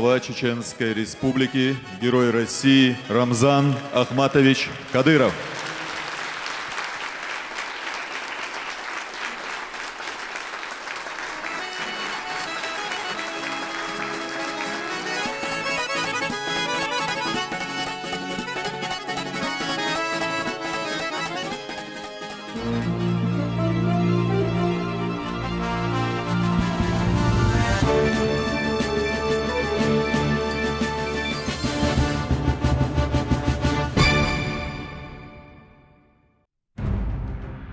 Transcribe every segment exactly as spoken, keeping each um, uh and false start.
Глава Чеченской Республики, Герой России Рамзан Ахматович Кадыров.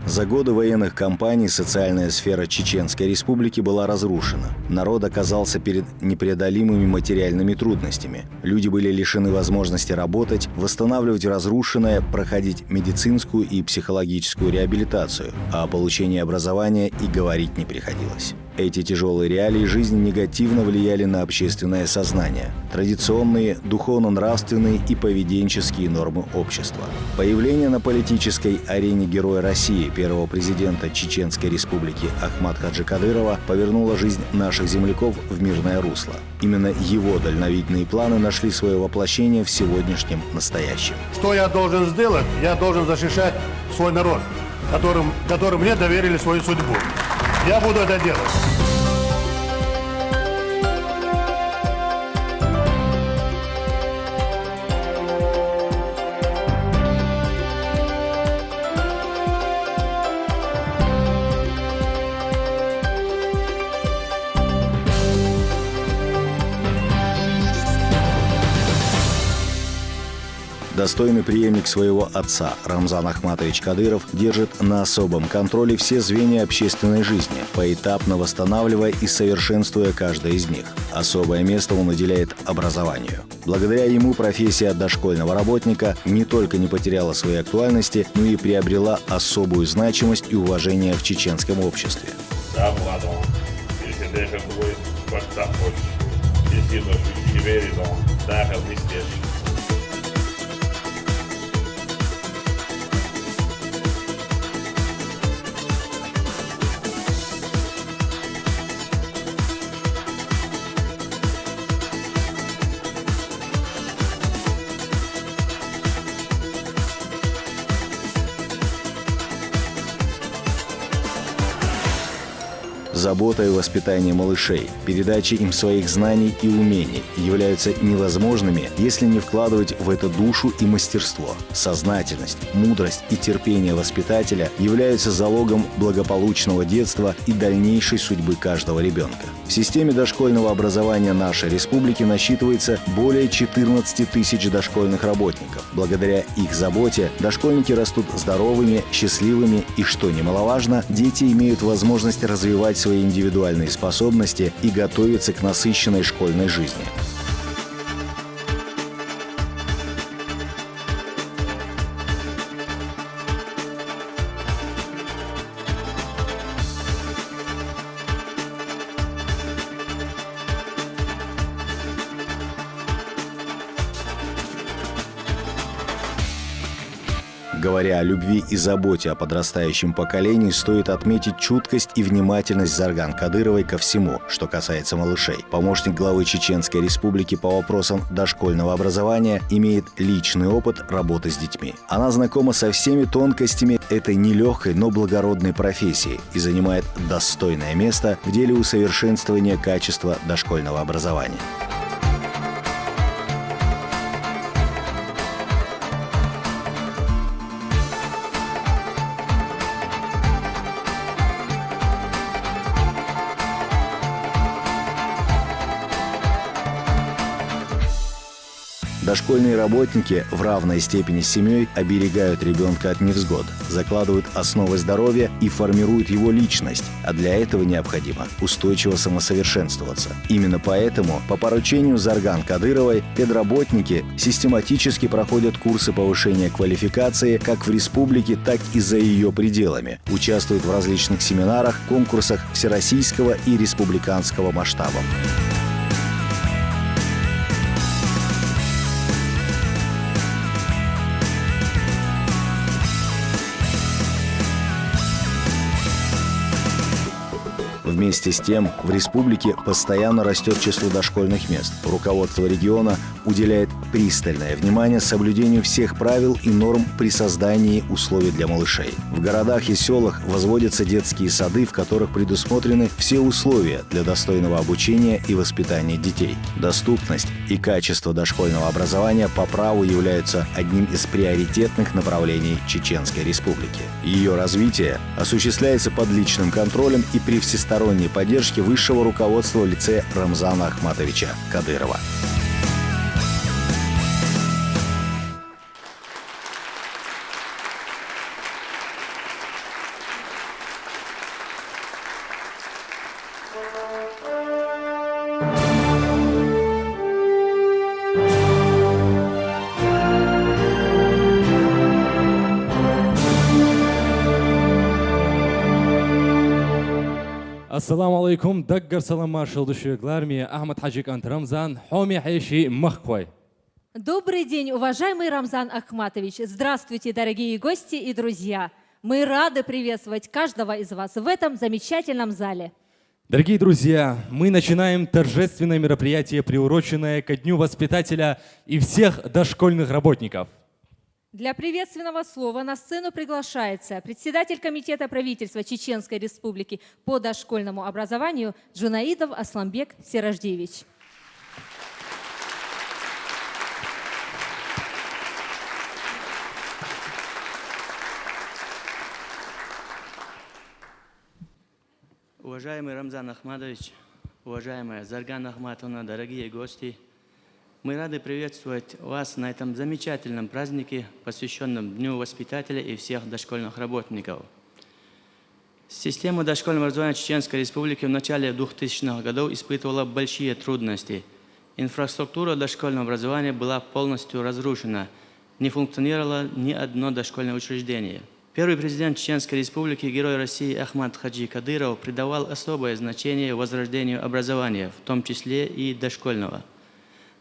За годы военных кампаний социальная сфера Чеченской Республики была разрушена. Народ оказался перед непреодолимыми материальными трудностями. Люди были лишены возможности работать, восстанавливать разрушенное, проходить медицинскую и психологическую реабилитацию, а о получении образования и говорить не приходилось. Эти тяжелые реалии жизни негативно влияли на общественное сознание, традиционные, духовно-нравственные и поведенческие нормы общества. Появление на политической арене Героя России, первого президента Чеченской Республики Ахмат Хаджи Кадырова повернуло жизнь наших земляков в мирное русло. Именно его дальновидные планы нашли свое воплощение в сегодняшнем настоящем. Что я должен сделать? Я должен защищать свой народ, которым, которым мне доверили свою судьбу. Я буду это делать. Достойный преемник своего отца Рамзан Ахматович Кадыров держит на особом контроле все звенья общественной жизни, поэтапно восстанавливая и совершенствуя каждое из них. Особое место он уделяет образованию. Благодаря ему профессия дошкольного работника не только не потеряла своей актуальности, но и приобрела особую значимость и уважение в чеченском обществе. Забота и воспитание малышей, передача им своих знаний и умений являются невозможными, если не вкладывать в это душу и мастерство. Сознательность, мудрость и терпение воспитателя являются залогом благополучного детства и дальнейшей судьбы каждого ребенка. В системе дошкольного образования нашей республики насчитывается более четырнадцати тысяч дошкольных работников. Благодаря их заботе дошкольники растут здоровыми, счастливыми и, что немаловажно, дети имеют возможность развивать свои индивидуальные способности и готовиться к насыщенной школьной жизни. Говоря о любви и заботе о подрастающем поколении, стоит отметить чуткость и внимательность Зарган Кадыровой ко всему, что касается малышей. Помощник главы Чеченской Республики по вопросам дошкольного образования имеет личный опыт работы с детьми. Она знакома со всеми тонкостями этой нелегкой, но благородной профессии и занимает достойное место в деле усовершенствования качества дошкольного образования. Дошкольные работники в равной степени с семьей оберегают ребенка от невзгод, закладывают основы здоровья и формируют его личность, а для этого необходимо устойчиво самосовершенствоваться. Именно поэтому по поручению Зарган Кадыровой педработники систематически проходят курсы повышения квалификации как в республике, так и за ее пределами, участвуют в различных семинарах, конкурсах всероссийского и республиканского масштаба. В Вместе с тем, в республике постоянно растет число дошкольных мест. Руководство региона уделяет пристальное внимание соблюдению всех правил и норм при создании условий для малышей. В городах и селах возводятся детские сады, в которых предусмотрены все условия для достойного обучения и воспитания детей. Доступность и качество дошкольного образования по праву являются одним из приоритетных направлений Чеченской Республики. Ее развитие осуществляется под личным контролем и при всесторонней поддержке высшего руководства в лице Рамзана Ахматовича Кадырова. Ассаламу алейкум, даггара салам, маршал да шуга, лараме Ахмат-Хьажий кӀант Рамзан, хьоме хьеший махкахой. Добрый день, уважаемый Рамзан Ахматович! Здравствуйте, дорогие гости и друзья! Мы рады приветствовать каждого из вас в этом замечательном зале. Дорогие друзья, мы начинаем торжественное мероприятие, приуроченное ко Дню воспитателя и всех дошкольных работников. Для приветственного слова на сцену приглашается председатель Комитета правительства Чеченской Республики по дошкольному образованию Джунаидов Асланбек Сираждиевич. Уважаемый Рамзан Ахматович, уважаемая Зарган Ахматовна, дорогие гости, мы рады приветствовать вас на этом замечательном празднике, посвящённом Дню воспитателя и всех дошкольных работников. Система дошкольного образования Чеченской Республики в начале двухтысячных годов испытывала большие трудности. Инфраструктура дошкольного образования была полностью разрушена, не функционировало ни одно дошкольное учреждение. Первый президент Чеченской Республики, Герой России Ахмат-Хаджи Кадыров придавал особое значение возрождению образования, в том числе и дошкольного.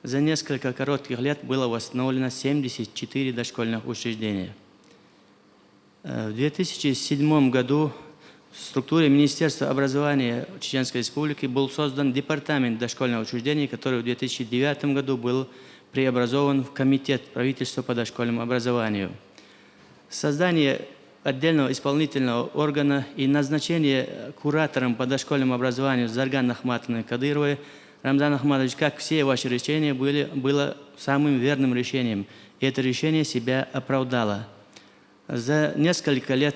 За несколько коротких лет было восстановлено семьдесят четыре дошкольных учреждения. Э, в две тысячи седьмом году в структуре Министерства образования Чеченской Республики был создан департамент дошкольного учреждения, который в две тысячи девятом году был преобразован в Комитет правительства по дошкольному образованию. Создание отдельного исполнительного органа и назначение куратором по дошкольному образованию Зарган Ахматовны Кадыровой, Рамзан Ахматович, как все ваши решения были, было самым верным решением. И это решение себя оправдало. За несколько лет,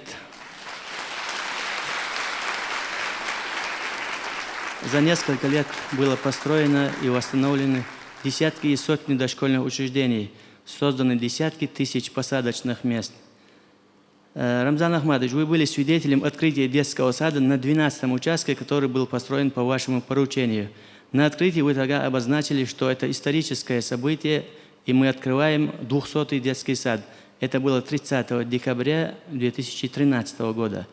за несколько лет было построено и восстановлено десятки и сотни дошкольных учреждений, созданы десятки тысяч посадочных мест. Э, Рамзан Ахматович, вы были свидетелем открытия детского сада на двенадцатом участке, который был построен по вашему поручению. На открытии вы тогда обозначили, что это историческое событие, и мы открываем двухсотый детский сад. Это было тридцатого декабря две тысячи тринадцатого года.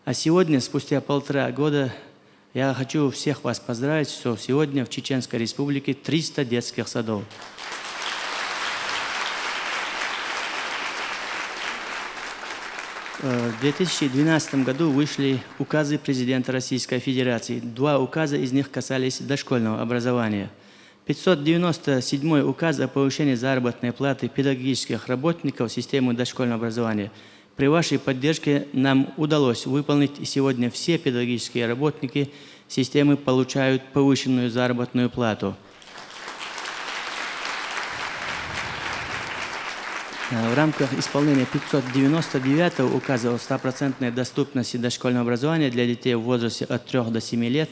А сегодня, спустя полтора года, я хочу всех вас поздравить, что сегодня в Чеченской Республике триста детских садов. Э, в две тысячи двенадцатом году вышли указы президента Российской Федерации. Два указа из них касались дошкольного образования. Пятьсот девяносто седьмой указ о повышении заработной платы педагогических работников системы дошкольного образования. При вашей поддержке нам удалось выполнить, и сегодня все педагогические работники системы получают повышенную заработную плату. Э, в рамках исполнения пятьсот девяносто девятого указа о стопроцентной доступности дошкольного образования для детей в возрасте от трёх до семи лет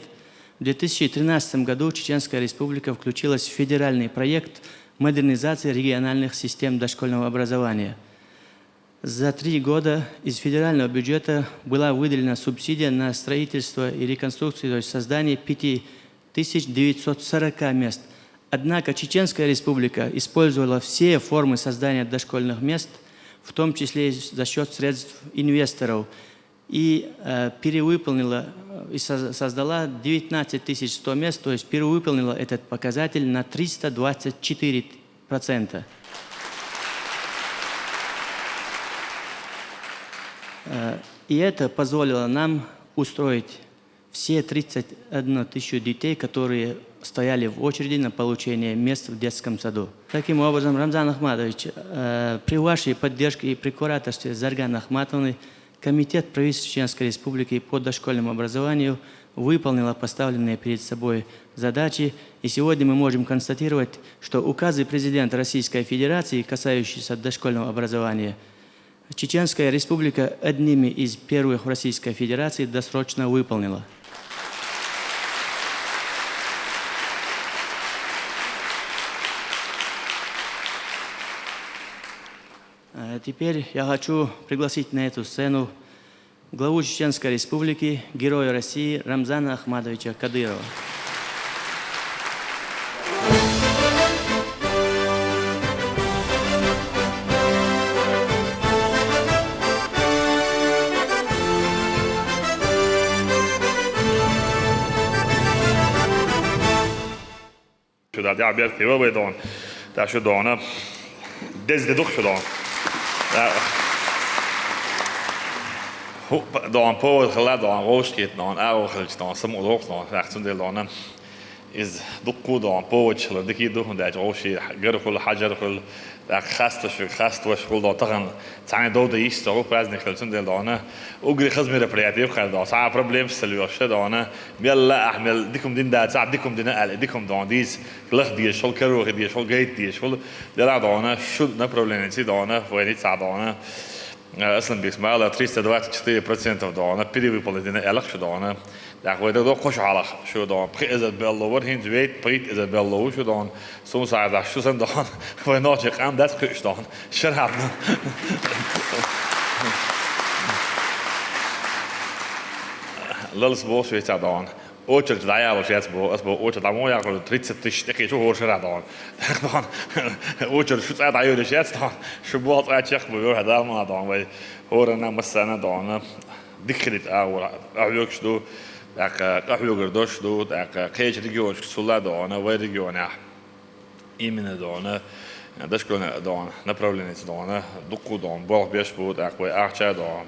в две тысячи тринадцатом году Чеченская Республика включилась в федеральный проект модернизации региональных систем дошкольного образования. За три года из федерального бюджета была выделена субсидия на строительство и реконструкцию, то есть создание пяти тысяч девятьсот сорока мест. Однако Чеченская Республика использовала все формы создания дошкольных мест, в том числе и за счёт средств инвесторов, и, э, перевыполнила, э, и соз-, создала девятнадцать тысяч сто мест, то есть перевыполнила этот показатель на триста двадцать четыре процента. Э, и это позволило нам устроить все тридцать одну тысячу детей, которые стояли в очереди на получение мест в детском саду. Таким образом, Рамзан Ахматович, э, при вашей поддержке и при кураторстве Зарган Ахматовны Комитет правительства Чеченской Республики по дошкольному образованию выполнила поставленные перед собой задачи, и сегодня мы можем констатировать, что указы президента Российской Федерации, касающиеся дошкольного образования, Чеченская Республика одними из первых в Российской Федерации досрочно выполнила. Э, теперь я хочу пригласить на эту сцену главу Чеченской Республики, Героя России Рамзана Ахматовича Кадырова. Шу да, дя бер кива бай дон. Да шу дона. Дез де дух шу дон. Да. Ху, дон повод хала дон, гошкет дон, а гошкет дон, сам удох дон, ахтун дел дона. Из дукку дон, повод чла дики дух, да, гоши, гар хул, хаджар хул, да, хаста шу, хаста ваш хул дон, тахан, цани дон да иш, дон, праздник хул, цун дел дона. Угри хаз мероприятие хал дон, са проблем с лёша дона. Мелла ахмел дикум дин да, ца дикум дина ал, дикум дон, дис, лах диш, хул кару, диш, хул гайт диш, хул дела дона, шу направление ци дона, войни ца дона. Аслан бисмала, триста двадцать четыре процентов дона, перевыполнить дина алах шу дона. Так, вой да дон, кош алах шу дона. Пхи эза белло, вар хин звейт, пхи эза белло шу дона. Сум са да шу сан дона. Вой ночи кам дас куш дона. Шарабна. Лалс бос вейта дона. Очередь даял шец бо, ас бо очередь дамо я, тридцать тысяч, такие шу хор шара дона. Очередь шу ца даю шец дона. Шу бол ца чек бо, ё, да, ма дона, вай. Хора на масана дона. Дикхрит а, вора, а, вёкш ду. Так, а, а, вёгр дош ду. Так, а, кеч регион, сула дона, вай регион, а. Именно дона. Дашкона дона, направление дона. Дуку дона, бол беш бу, так, вай, ахча дона.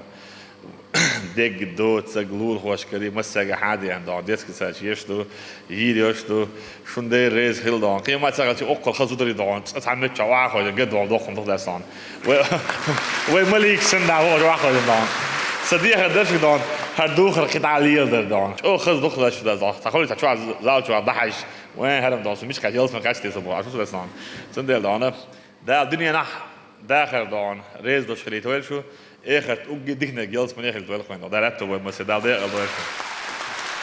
Дег до, цаг лур хош кари, масага хади ан дона. Детский сад еш ду, йир еш ду. Шундай рез хил дона. Кема цагал чи оккол хазудри дона. Ца мет чава хо, гед дона, дохун дох дас дона. Вай, вай малик сан да, вай, вай, вай, дона. Садиха даш дона. Хар духар кита лиер дона. О, хаз дух даш да дона. Та холи та чва, зал чва, дахаш. Вай, харам дона. Сумиш ка, елс ма каш те собо. Ашу дас дона. Сандел дона. Да, дуния нах. Да, хар дона. Рез дош хили тойл шу. Эхарт угги дихнег ялсмани эхарт вэлхвэн. Даратто вай масе дал дэ албайш.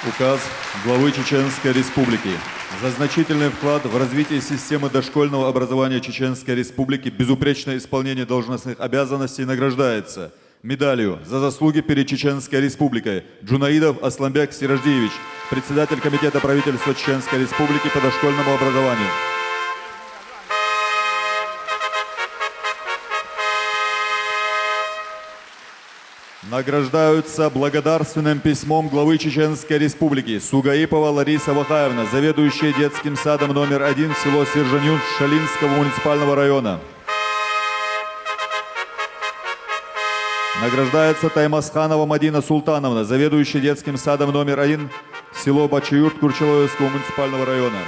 Указ главы Чеченской Республики. За значительный вклад в развитие системы дошкольного образования Чеченской Республики, безупречное исполнение должностных обязанностей награждается медалью «За заслуги перед Чеченской Республикой» Джунаидов Асланбек Сираждиевич, председатель Комитета правительства Чеченской Республики по дошкольному образованию. Награждаются благодарственным письмом главы Чеченской Республики Сугаипова Лариса Вахаевна, заведующая детским садом номер один, село Сержанюк Шалинского муниципального района. Награждается Таймасханова Мадина Султановна, заведующая детским садом номер один, село Бачаюрт Курчалоевского муниципального района.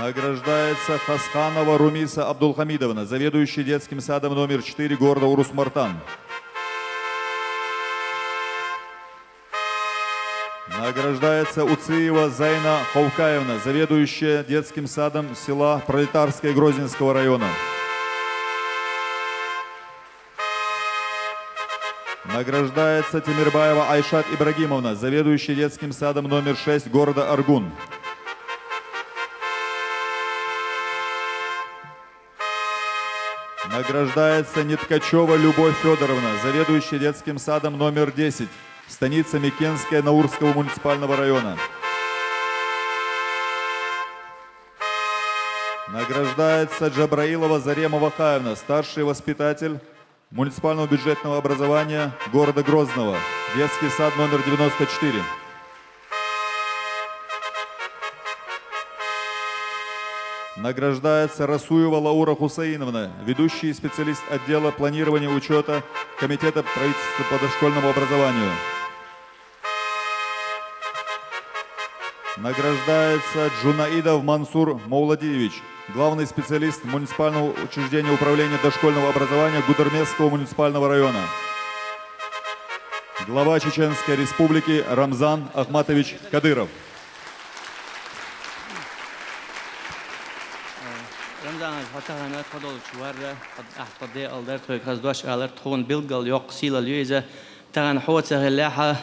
Награждается Хасханова Румиса Абдулхамидовна, заведующая детским садом номер четыре города Урус-Мартан. Награждается Уциева Зайна Ховкаевна, заведующая детским садом села Пролетарское Грозненского района. Награждается Темирбаева Айшат Ибрагимовна, заведующая детским садом номер шесть города Аргун. Награждается Неткачева Любовь Федоровна, заведующая детским садом номер десять, станица Микенская Наурского муниципального района. Награждается Джабраилова Зарема Вахаевна, старший воспитатель муниципального бюджетного образования города Грозного, детский сад номер девяносто четыре. Награждается Расуева Лаура Хусаиновна, ведущий специалист отдела планирования и учета Комитета правительства по дошкольному образованию. Награждается Джунаидов Мансур Мауладиевич, главный специалист муниципального учреждения управления дошкольного образования Гудермесского муниципального района. Глава Чеченской Республики Рамзан Ахматович Кадыров. Рамзан, хьо тахана тхо долчу варра, хьо, ахь тхо де алдар, тхоьга хаза дош алар, тхуна билггал йоккха сийлалла ю иза. Тахана хьо ца хиллехьа,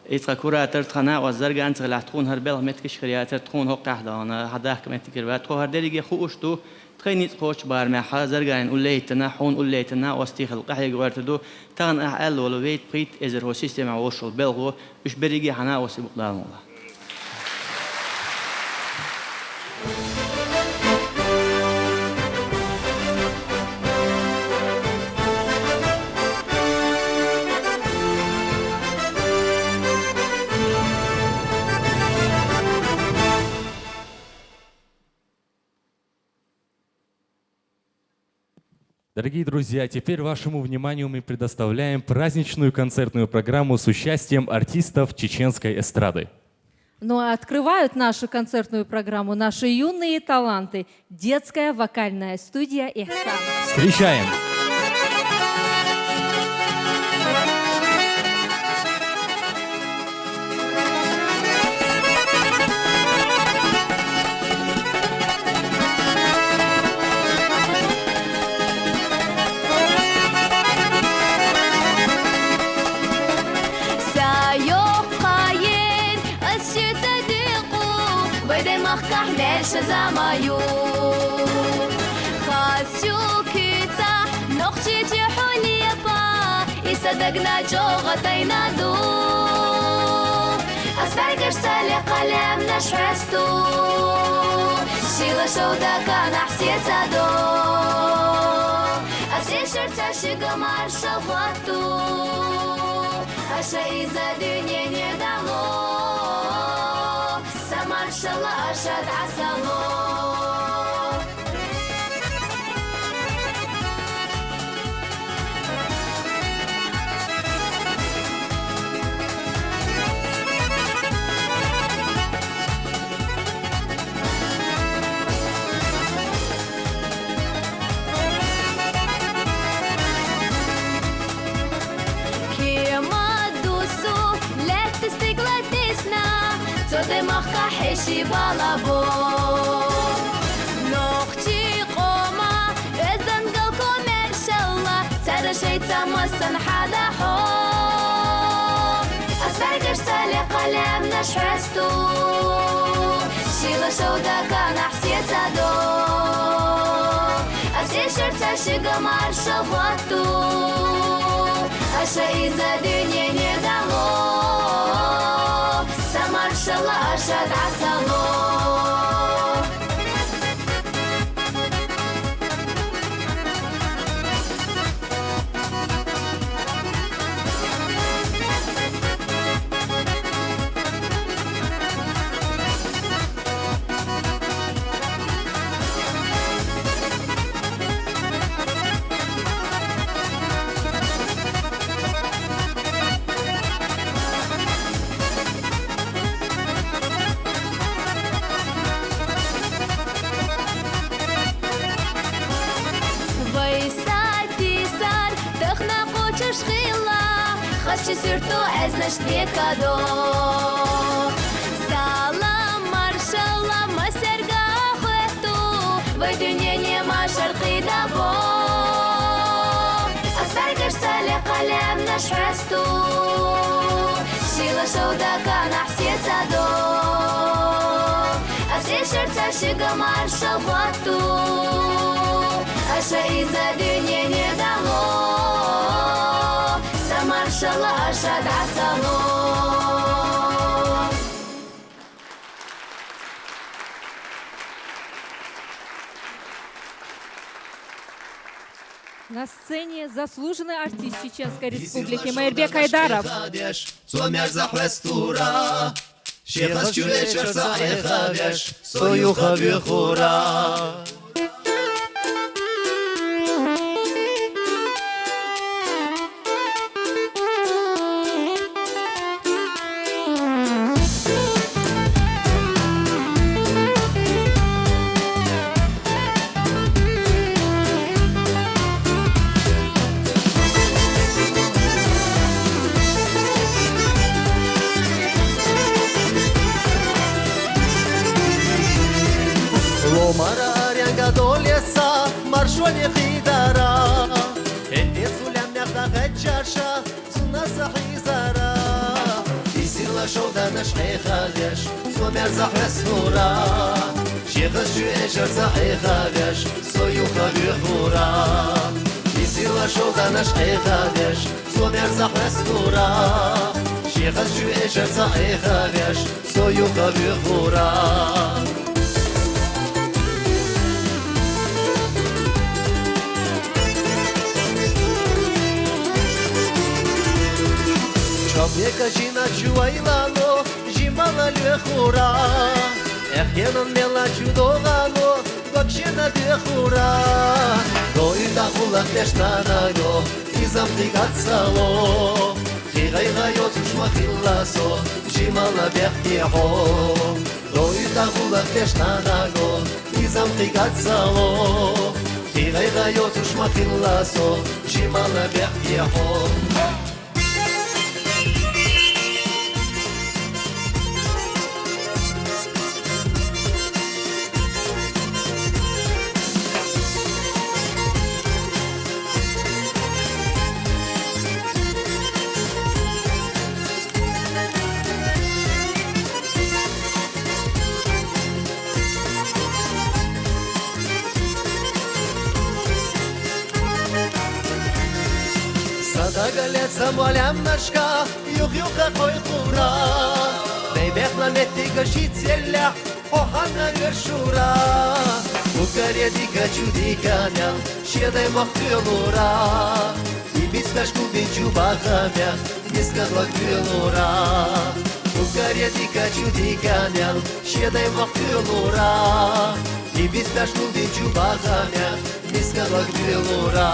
и тхан куратор, тхан накъост Зарган ца хиллехь, тхуна хӀара белхан меттигаш хир яцара, тхуна хӀокху тӀехь дахана, хьан дахка меттиг хир вац. Тхо хӀара дерриге хууш ду, тхайн ницкъ кхочу барамехь Зарганин уллейтина, хьуна уллейтина накъостий хилла къахьега гӀоьрта ду. Тахана ахь аьлла волу вейт-пхийтта эзар хӀо системехь волуш волу белхо, уьш берриге хьан накъостий бу-кх, Дала мукъ лахь. Дорогие друзья, теперь вашему вниманию мы предоставляем праздничную концертную программу с участием артистов чеченской эстрады. Ну а открывают нашу концертную программу наши юные таланты. Детская вокальная студия «Ихсан». Встречаем! Сан йоккха ен, ас шуьца дуькъу, вай де махкахь мел ша зама ю. Хас чу куьйца, нохчи чу хьулепа, и сан дагна чӀогӀа тайна ду. Ас бӀаьргаш ца лекха лаьмнаш хьоьсту, шила шовда канахь сецадо. Ас эшар ца шига маршал хӀотту, аша иза дуьнене дало, сан маршалла аша дӀасало. Кема дусу лаьтта стигла тесна, цо де махка хьеши балабо. Нохчи къома оьздан галко маршалла, цара шайца массан хьада хьо. Ас бӀаьргаш ца лекха лаьмнаш хьоьсту, шила шовда канахь сецадо. Ас эшар ца шига маршал хӀотту, аша иза дуьнене дало, сан маршалла аша дӀасало. Вай сатийсар тахана кхочуш хилла, хазчу суьрто аьзнаш тӀекадо. Салам маршалла масерга хоьтту, вай дуьнене машар кхийдабо. Ас бӀаьргаш ца лекха лаьмнаш хьоьсту, шила шовда канахь сецадо. Ас эшар ца шига маршал хӀотту, аша иза дуьнене дало, сан маршалла аша дӀасало. На сцене заслуженный артист Чеченской Республики Майрбек Айдаров. Цо мерза хьоьстура, Ши къаз чу эчерца Ӏехавеш, со юха вуьхура. Ломара аренга долеса маршони хидара. Хенде сулям мехта гачаша, цунаса хизара. Исила шовданаш Ӏехавеш, со мерза хвестура. Ши къаз чу эчерца Ӏехавеш, со юха вуьхура. Исила шовданаш Ӏехавеш, со мерза хвестура. Ши къаз чу эчерца Ӏехавеш, со юха вуьхура. Чом нека жина чу айлано, жимала луьхура. Эхкенан мела чу долано, гокшена дехура. Доида хулак дешнанаго, изам тигацало. Хигайга йоцуш махиласо, жимала бехтихо. Доида хулак дешнанаго, изам тигацало. Хигайга йоцуш махиласо, жимала бехтихо. Садагале самалям нашка, юх-юха хойхура. Бейбехла меттига шицеллях, хоханна вершура. Угаре дика чудиканял, шедай махтуелура. Ибисташ кубин чубахамя, мискадла куелура. Угаре дика чудиканял, шедай махтуелура. Ибисташ кубин чубахамя, мискадла куелура.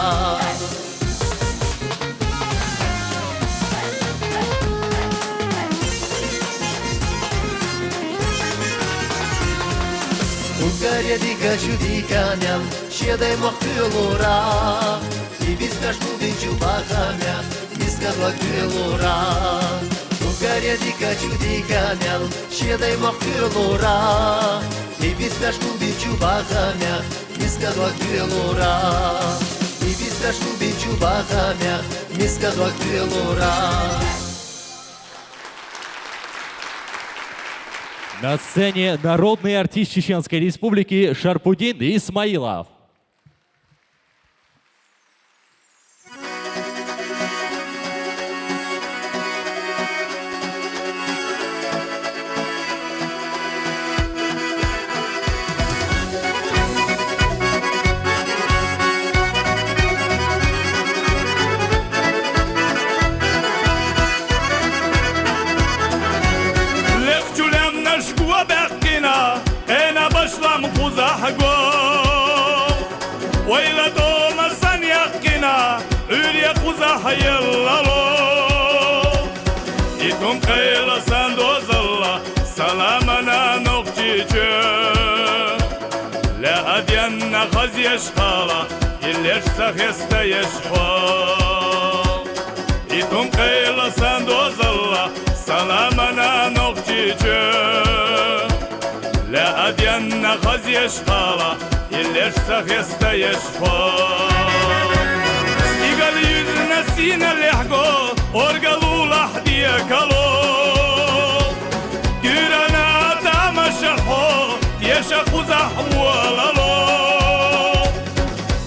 Угаре дика чудиканял, шедай махтуелура. Ибисташ кубин чубахамя, мискадла куелура. Угаре дика чудиканял, шедай махтуелура. Ибисташ кубин чубахамя, мискадла куелура. Ибисташ кубин чубахамя, мискадла куелура. На сцене народный артист Чеченской Республики Шарпудин Исмаилов. Лехчулям наш гуа бяхкина, къена башлам къузахго. Ойла тома сан яхкина, уьря къузахъ еллало. Итум къайла сан дозалла, саламана нохчичу. Ля адянна хазъеш хала, иллеш са хестаеш хва. Итум къайла сан дозалла, саламана нохчичу. Ля адянна хазъеш хала, иллеш са хестаеш хва. Стигал юзна сина лехго, оргалулахъ диакало. Дюрана тамаша хо, теша къузахъ валало.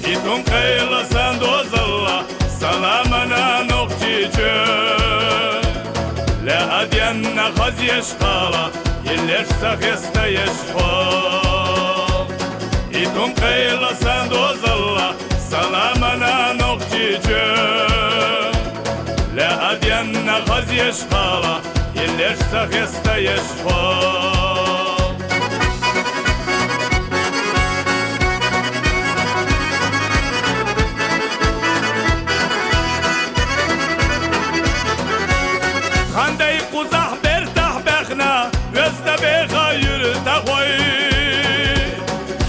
Итум къайла сан дозалла, саламана нохчичу. Ля адянна хазъеш хала, иллеш са хестаеш хва. Итум къайла сан дозалла, саламана нохчичу. Ля адянна хазъеш хала, Иллеш ца хестаеш хьо. Тхандей кхузахь бертахь баьхна, оьзда беха юьртахой.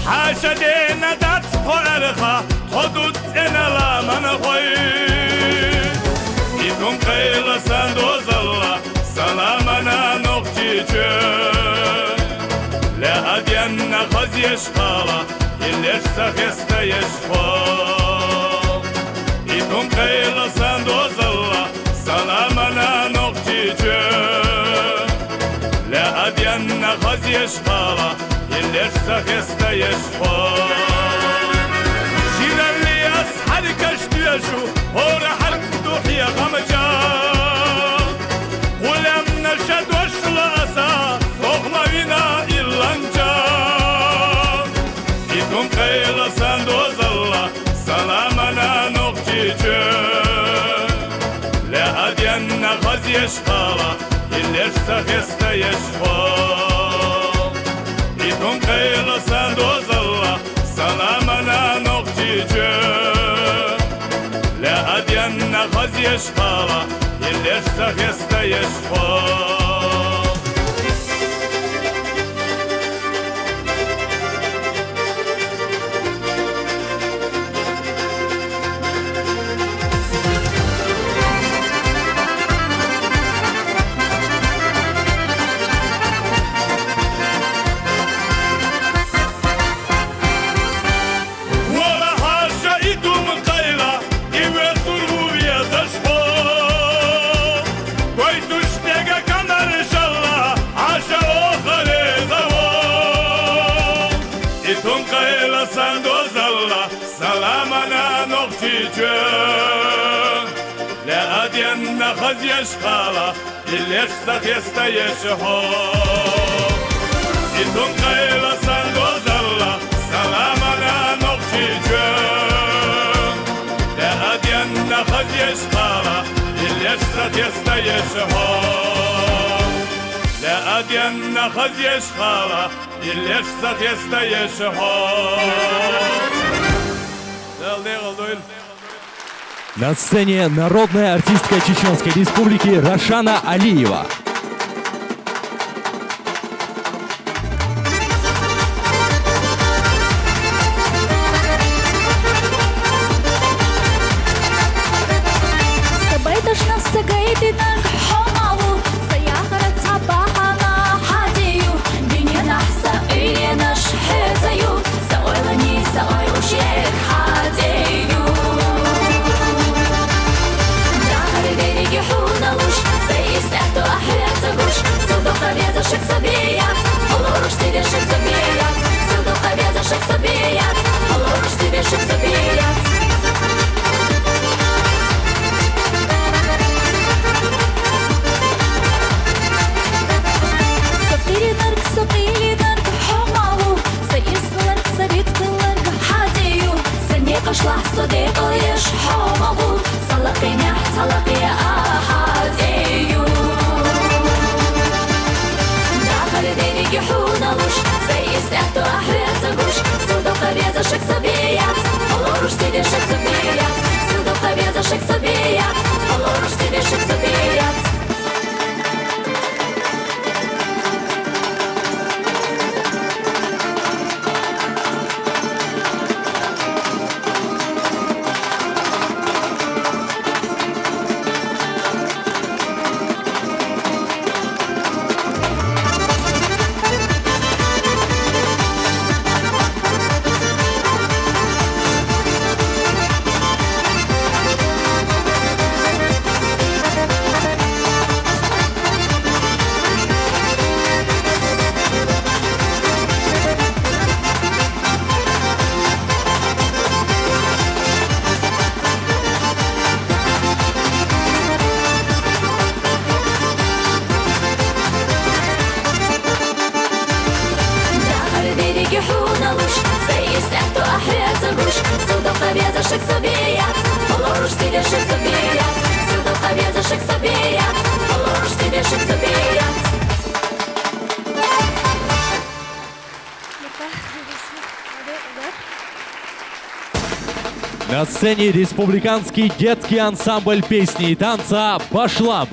Хьаша дена дац тхо арха, тхо ду цӀена ламанхой. И тум къайла сан дозалла, саламана Нохчийчоь. Лаьа денна хазъеш хала, иллеш ца хестаеш хьо. И тум къайла сан дозалла, саламана Нохчийчоь. Лаьа денна хазъеш хала, иллеш ца хестаеш хьо. Ширалли ас хьаркаш доьшу, хӀора хьарк ду хьехамча. Гулам наша дошла аса, сохма вина илланча. И тум къайла сан дозалла, саламана Нохчийчоь. Лаьа денна хазъеш хала, иллеш ца хестаеш хьо. И тум къайла сан дозалла, саламана Нохчийчоь. Лаьа денна хазъеш хала, иллеш ца хестаеш хьо. Вала хьаша и тум къайла, и весур ву везаш хьо. Гойтуш дега камаршалла, хьаша охарезаво. И тум къайла сан дозалла, саламана Нохчийчоь. Лаьа денна хазъеш хала, иллеш ца хестаеш хьо. И тум къайла сан дозалла, саламана Нохчийчоь. Лаьа денна хазъеш хала, иллеш ца хестаеш хьо. Лаьа денна хазъеш хала, иллеш ца хестаеш хьо. Дала дегӀал дойла. На сцене народная артистка Чеченской Республики Рашана Алиева. Са байташ нах, са гайтинарг хьо ма ву, са яхара цхьа бахьана хьа тӀе ю, диненахь са къинаш хьоьца ю. Са ойлани, са ойлушех хьа тӀе ю. Дахар дерриге хьуна луш, са йист аьтто ахь хьоьца гуш. Са дукха беза шек са беяц, хьо луруш цига шек са беяц. Са дукха беза шек са беяц, хьо луруш цига шек са беяц. Са къиринарг, са къилинарг хьо ма ву, са изхиларг, са рицкъиларг хьа тӀе ю. Са некъашлахь со декъал еш хьо ма гӀу, са лакхенехь цхьа лакхе а хьа тӀе ю. Дахар дерриге хьуна луш, са йист аьтто ахь хьоьца гуш. Са дукха беза шек са беяц, хьо луруш цига шек са беяц. Са дукха беза шек са беяц, хьо луруш цига шек са беяц. На сцене республиканский детский ансамбль песни и танца «Башлам».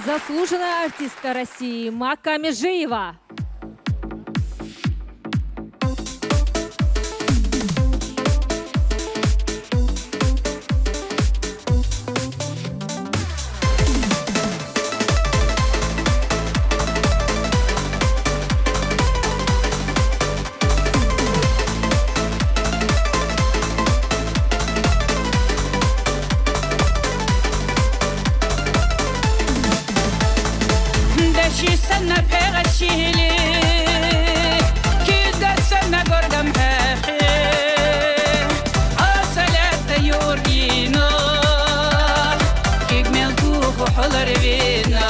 Заслуженная артистка России Мака Межиева. Даши санна пегъачили, кизга санна горгам хӀехи. Асалятта юргина, кигмел туху хӀулар вина.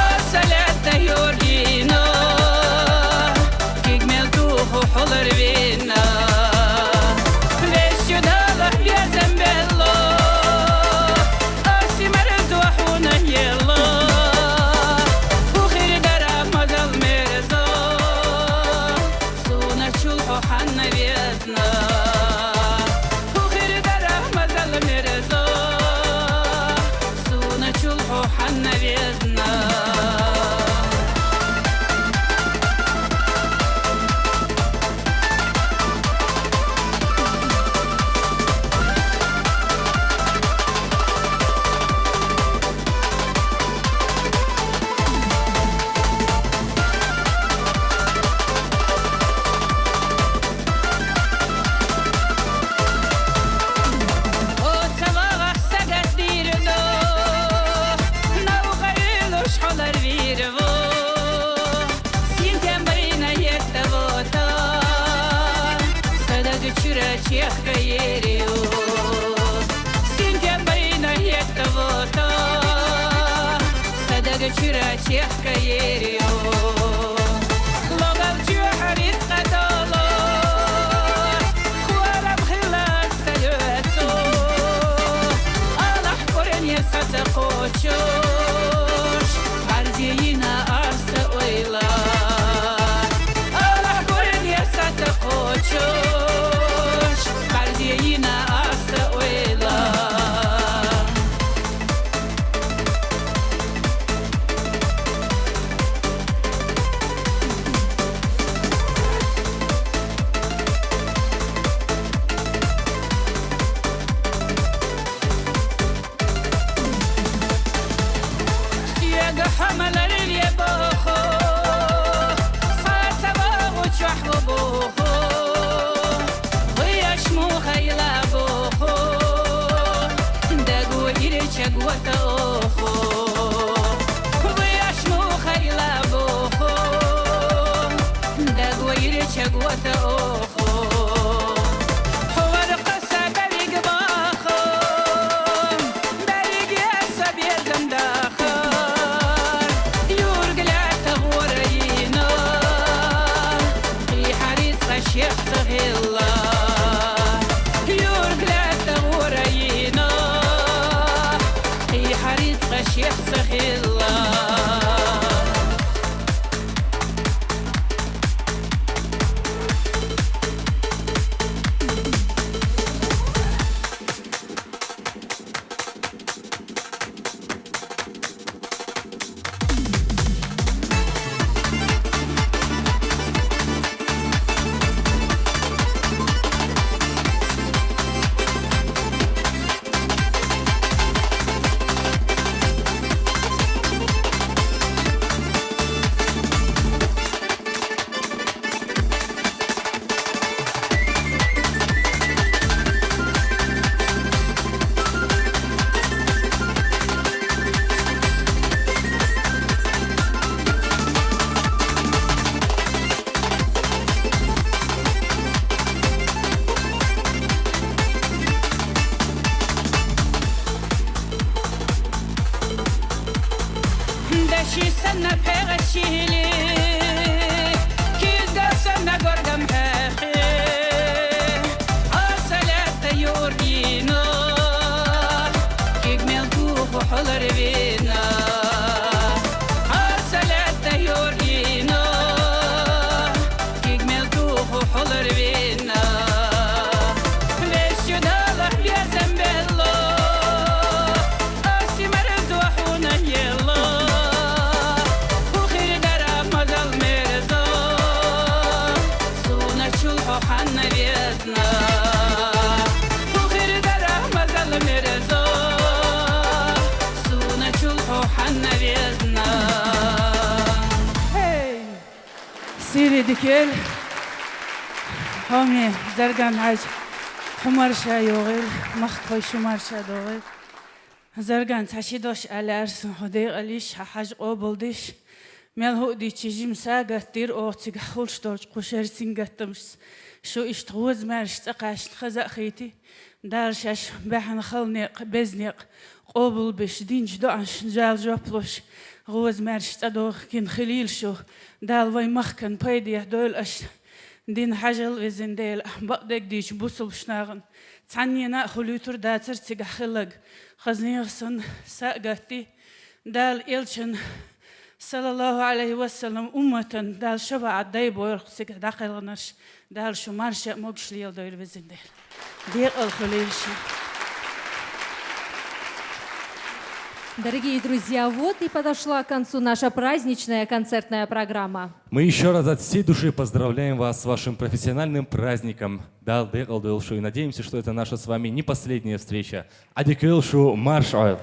Асалятта юргина, кигмел туху хӀулар вина. Вещи дала везем белла, аси мерза хӀуна ела. Ухир дара мазал мерза, суна чул хӀу ханна везна. Ухир дара мазал мерза, суна чул хӀу ханна везна. Оцавагъа сагатдирду, навгъа илуш хӀулар вирву. Сентябрина еттавота, садаг чура чехка ериу. Сентябрина еттавота, садаг чура чехка ериу. Логал чухьрит къадала, хуараб хила салюсу. Алахь курни саца кочуш, барзиина арса ойла. Алахь курни саца кочуш, барзиина арса ойла. Сиега хӀамаларил ебохо, сацавагъу чвахӀлу бохо. Гъуяш мухайла бохо, дагу ирчаг вата охо. Гъуяш мухайла бохо, дагу ирчаг вата охо. Ховар къаса бариг баха, бариг яса безам дахар. Юргла тагъурайна, хъи хӀарис къаших цагъилла. Юргла тагъурайна, хъи хӀарис къаших цагъилла. Даши санна пегъачили, кизга санна горгам хӀехи. Асалятта юргина, кигмел туху хӀулар вина. Асалятта юргина, кигмел туху хӀулар вина. Вещи дала везем белла, аси мерза хӀу Навезна, тухир дарах мазал мерзо, суна чул хо ханна везна. Эй! Сири дикел, хоми Зарган хьаж, хьумарша йогъил, махт хой шумарша догъил. Зарган, цхьа ши дош аьлла арсан хьо декъалиш, хьа хьаж къобалдиш. Мел хӀуъ дичи жим сагатдир, оха цига хулш долчу кху шерцин гаттамаш. Шу иштта гӀоза-маьрша цӀа кхаьчна хаза а хийти, Дала шаьш баьхьна хала некъ, беза некъ къобалбеш, динчу доӀанаш жал жоп луш, гӀоза-маьрша цӀа дохкина хилийла шу. Дала вайн махкан пайдехь дойла аша. Дина хьажал, везан Дела, бакъдерг дийчу бусулбаш нахана цхьаннена а хуьлуьйтур дацара цигахь хиллаг. Хаза нехан санна са а гатти, Дала элчан, саллаллаху алейхи ва саллам, умматан Дала шафаӀат дай бойрах цигахь дӀакхелханарш, Дала шу марша а могуш леладойла, везан Дела. Декъал хуьлийла шу. Дорогие друзья, вот и подошла к концу наша праздничная концертная программа. Мы еще раз от всей души поздравляем вас с вашим профессиональным праздником. Дала декъал дойла шу, и надеемся, что это наша с вами не последняя встреча. Ӏа дика йойла шу, марша Ӏойла.